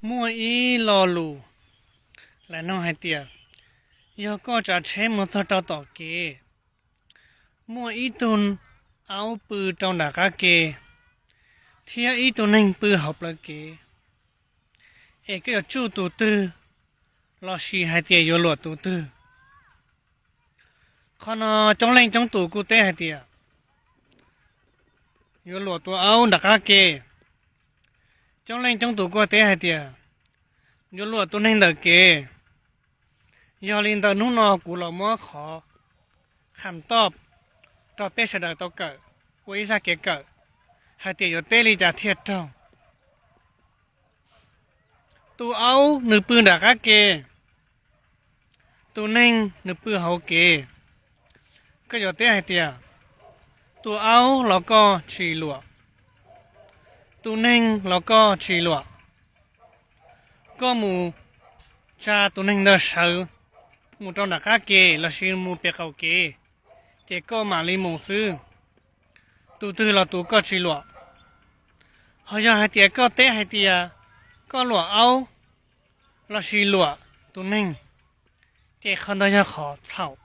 Muaj ib lo lus lawv nug hais tias, yog koj tsav tsheb mus txog rau tom kev, muaj ib tug aub pw rau nram qab ke, thiab ib tug neeg pw hauv plawv kev, es koj yuav tsuj tus twg, lossis hais tias yuav luam tus twg? Qhov no coob leej coob tus kuj teb hais tias yuav luam tus aub nram qab ke. Coob leej coob tus kuj teb hais tias yuav luam tus neeg ntawm kev. Yog li ntawd hnub no kuv los muab qhov kham toj rau peb sawv daws tau kawm ua ib zaj kev kawm hais tias yuav teb li cas thiaj raug. Tus aub nws pw nram qab ke, tus neeg nws pw hauv kev. Koj yuav teb hais tias tus aub los koj tsis luam, tus neeg los koj tsis luam. Koj mus tsa tus neeg ntawd sawv mus rau nram qab ke lossis mus pem qaum kev, ces koj mam li mus xwb. Tus twg los tus koj tsis luam. Ho yog hais tias koj teb hais tias koj luam aub lossis luam tus neeg, ces qhov ntawd yog qhov txhaum.